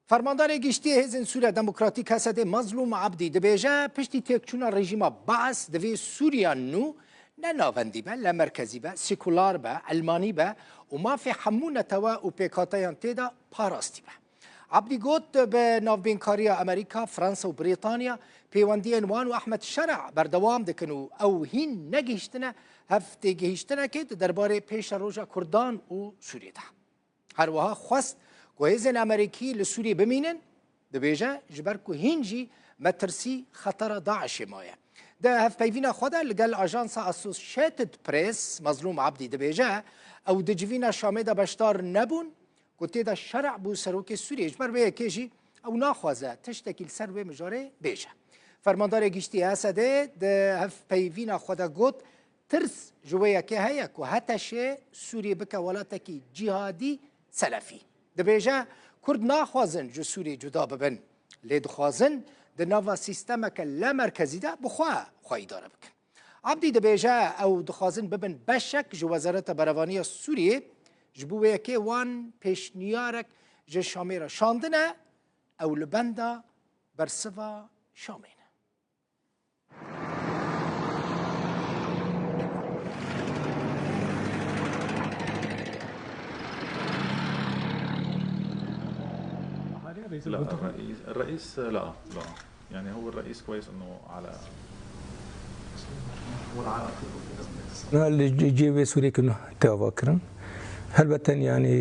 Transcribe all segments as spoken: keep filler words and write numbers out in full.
Fermandarê Giştî yê Hêzên Sûriya Demokratîk, H S D, Mazlûm Abdî dibêje, piştî têkçûna rejîma Baas divê Sûriya nû ne navendî be, ne merkezî be, sekular be, elmanî be û mafê hemû netewe û pêkhateyan tê de parastî be. Abdî got, bi navbênkariya Amerîka, Fransa û Brîtanya pêwendiyên wan û Ehmed Şer'a berdewam dikin û ew hîn negihîştine hev têgihîştinekê di derbarê pêşeroja Kurdan û Sûriyê de. Her wiha xwest ku hêzên Amerîkî li Sûriyê bimînin, dibêje, ji ber ku hîn jî metirsî xetera DAIŞê maye. Di hevpeyvîna xwe de li gel ajansa Associated Press, Mazlûm Abdî dibêje, ew di civîna Şamê de beşdar nebûn ku tê de Şer'a bû serokê Sûriyê. Ji ber vê yekê jî ew naxwaze tiştekî li ser wê mijarê bêje. Fermandarê Giştî H S D di hevpeyvîna xwe de got, tirs ji wê yekê heye ku HTŞ Sûriyê bike welatekî cîhadî selefî. Dibêje, Kurd naxwazin ji Sûriyê cuda bibin, lê dixwazin di nava sîstemeke lemerkezî de bi xwe xwe îdare bikin. Abdî dibêje, ew dixwazin bibin beşek ji Wezareta Berevaniya Sûriyê, ji bo wê yekê wan pêşniyarek ji Şamê re şandine, ew li benda bersiva Şamê ne. لا، الرئيس، الرئيس، لا، لا. يعني هو الرئيس كويس إنه على Na li cê wê Sûriyê ki tê ava kirin. Helbeten, yani,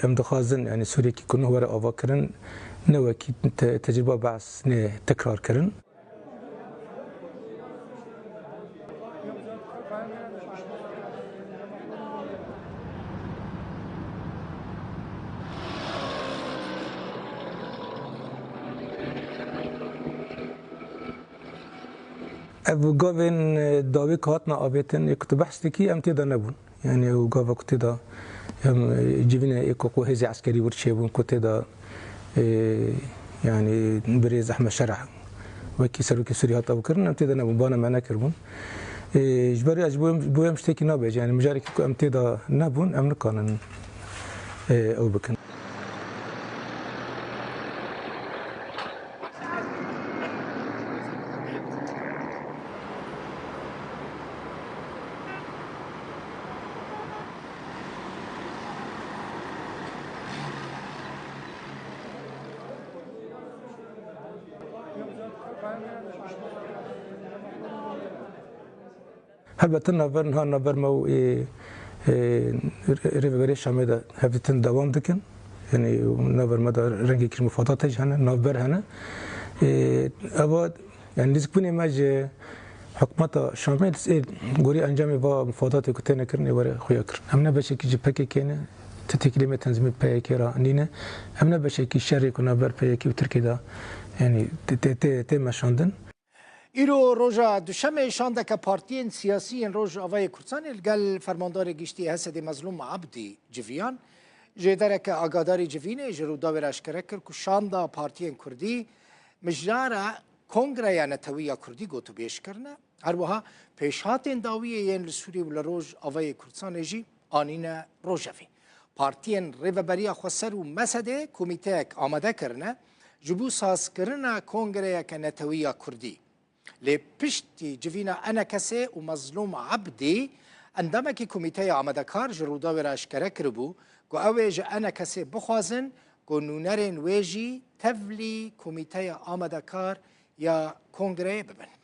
em dixwazin, yani, Sûriyekî ku nuh were ava kirin, ne wekî te-, tecrûba Be'es nê tekrar kirin. Ev gavên, e, dawî ku hatina avêtin, ê ku tu behs dikî, em tê de nebûn. Yani ew gava ku tê de, em, e, civîne ê ku, ku hêzê eskerî wir çêbûn, ku tê de, e, yani birêz Ehmed Şer'a wekî serokê Sûriyê hat avkirin, em tê de nebûn, bana me nekiribûn. E, ji ber ez ji bo em, bo em ji têkî nabêjim. Yani mijarekî ku em tê de nebûn, em nikanin, e, ew bikin. Helbette navber niha navber me û ê, ê, rêveberê Şamê de hevdîtin dewam dikin. Yani navber me de rengekî ji mifadatê jî hene, navber hene. Ê, eva, yani nêzîkbûnê me ji hikûmeta Şamê, ê, gorî encamê va mifadatê ku têne kirin, ê were xuya kirin. Em ne beşekî ji P K K ne, ti têkilê me tenzîmê P Y K re nîne. Em ne beşekî şerê ku navber P Y K û Tirkiyê de, yani tê, tê, tê, tê meşandin. Îro roja Duşemê şandeke partiyên siyasî yên Rojavayê Kurdistanê li gel Fermandarê Giştî H S D'ê Mezlûm Abdî civiyan. Jêdereke agadarî civînê ji Rûdawê re eşkere kir ku şanda partiyên Kurdî mijara Kongreya Netewî ya Kurdî gotûbêj kirine. Her wiha pêşhatên dawiyê yên li Sûriyê û li Rojavayê Kurdistanê jî anîne rojevê. Partiyên Rêveberiya Xweser û M S D komîteyek amade kirine ji bo sazkirina kongreyeke netewî ya Kurdî. Lê piştî civîna E N K S ê û Mezlûm Ebdî, endamekî komîteya amadekar ji Rûdawê re eşkere kiribû ku ew ê ji E N K S ê bixwazin ku nûnerên wê jî tevlî komîteya amadekar ya kongreyê bibin.